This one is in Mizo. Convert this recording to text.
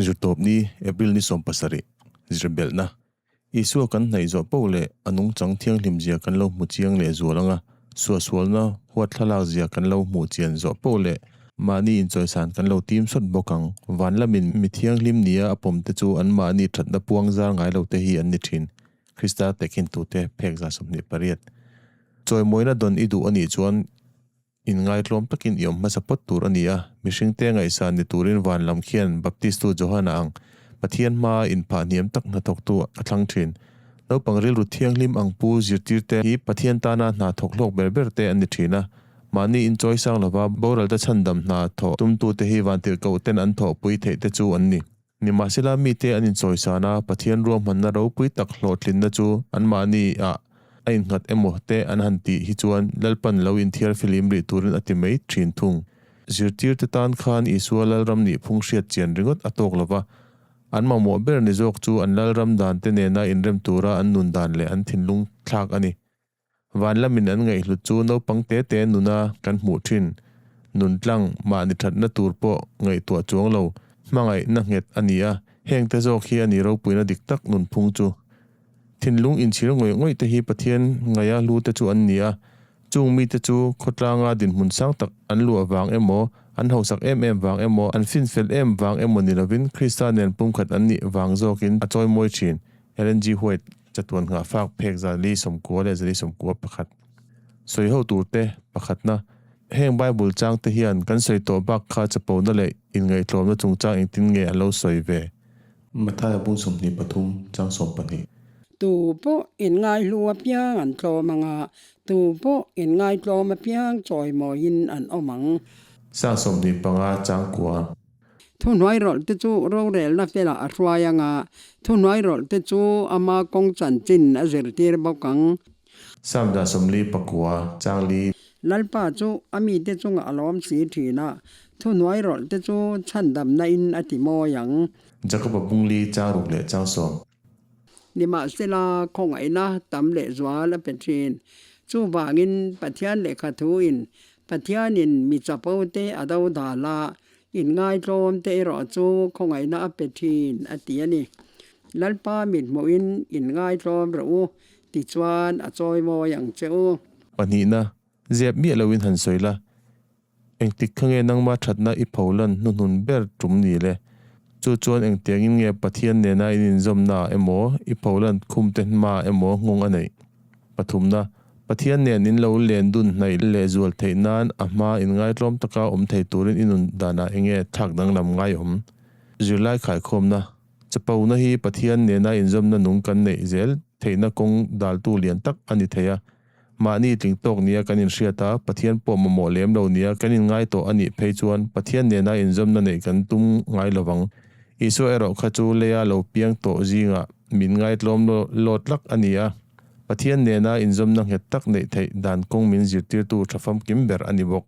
Zirtawpni, April ni 17, Zirbelhna, Isua kan hnaih zawh poh leh a nungchang thianghlim zia kan lo hmu chiang leh zual ang a, suahsualna huat thlalak zia kan lo hmuh chian zawh poh leh mahni inchawisan kan lo tim sawt bawk ang. Van lamin mi thianghlim nia a pawm te chu an mahni thatna puang zar ngai lo te hi an ni thin. Krista tehkhintute phek 28. Chawimawina dawn i duh a nih chuan Inngaitlawm takin i awm hmasa phawt tur a ni a, mihringte ngaihsan ni turin van lam khian Baptistu Johana ang Pathian hmaa inphah hniam tak hnathawktu a thlang thin. Naupang rilru thianghlim ang pu zirtirte hi Pathian tana hna thawk hlawk ber ber te an ni thin a, mahni inchawi sang lova boralte chhandam hna thawh tumtute hi vantirhkohten an thawhpui theih te chu an ni. Nimahsela mite an inchawisan a, Pathian ruahmanna ropui tak hlawhtlinna chu anmahni ah a innghat emaw te an han tih hi chuan Lalpan lo inthiar filim rih turin a ti mai thin thung. Zirtirte tan khan Isua Lalram nih phung hriat chian ringawt a tawk lova, an mamawh ber ni zawk chu an Lalram dan te nena inrem tura an nun dan leh an thinlung thlak a ni. Van lamin an ngaihhlut chu naupang te te nuna kan hmuh thin. Nun tlang, mahni thatna tur pawh ngaihtuah chuang lo, hmangaihna nghet a ni a, heng te zawk hi a ni ropuina dik tak nunphung chu. Thinlung inchhir ngawih ngawih te hi Pathian ngaia hlu te chu an ni a, chung mite chu khawtlanga dinhmun sang tak an luah vang emaw, an hausak em em vang emaw, an finfel em vang emaw ni lovin Krista nen pumkhat an nih vang zawkin a chawimawi thin. Ellen G. White. Chatuan nghah fak phek 491 Sawi ho tur te pakhatna, Heng Bible chang te hian kan sawi tawh bak kha chapona leh inngaihtlawmna chungchang engtin nge an lo sawi ve? Mathaia bung 23 chang 12. Tu pawh inngaihlu apiang an tlawm ang a, tu pawh inngaitlawm apiang chawimawiin an awm ang. Sang 25 chang kua. Thuhnuai rawlh te chu rorelna felah a hruai ang a, thuhnuai rawlh te chu ama kawng chanchin a zirtir bawk ang. Sam 49 chang li. Lalpa chu a mite chungah a lawm si thin a, thuhnuai rawlh te chu chhandamna in a ti mawi ang. Jakoba bung li chang ruk leh chang sawm. Nimahsela, khawngaihna tam leh zual a pe thin. Chuvangin Pathian lehkha thuin Pathianin mi chapo te a do dal a, Inngaitlawm te erawh chu khawngaihna a pe thin, a ti a ni. Lalpa mithmuhin inngaitlawm rawh u, tichuan a chawi mawi ang che u. Pahnihna, zep miah loin han sawi la, engtik kha nge nangma thatna i pholan hnuhnun ber tum ni le? Chu chuan engtiangin nge Pathian nena in inzawmna ah emaw, i pholan khum te hma emaw nghawng a neih? Pathumna, Pathian nen in lo len dun hnaih leh zual theih nan a hma inngaitlawm taka awm thei turin i nun danah enge thlak danglam ngai awm? Zirlai khaikhawmna, Chapona hi Pathian nena inzawmna nung kan neih zel theihna kawng daltu lian tak a ni thei a. Mahni tling tawk nia kan inhriat a, Pathian pawh mamawh lem lo nia kan inngai tawh a nih phei chuan Pathian nena inzawmna neih kan tum ngai lovang. Isua erawh kha chu leia lo piang tawh zingah min ngaitlawm lawt lak a ni a. Pathian nena inzawmna nghet tak neih theih dan kawng min zirtirtu tha famkim ber a ni bawk.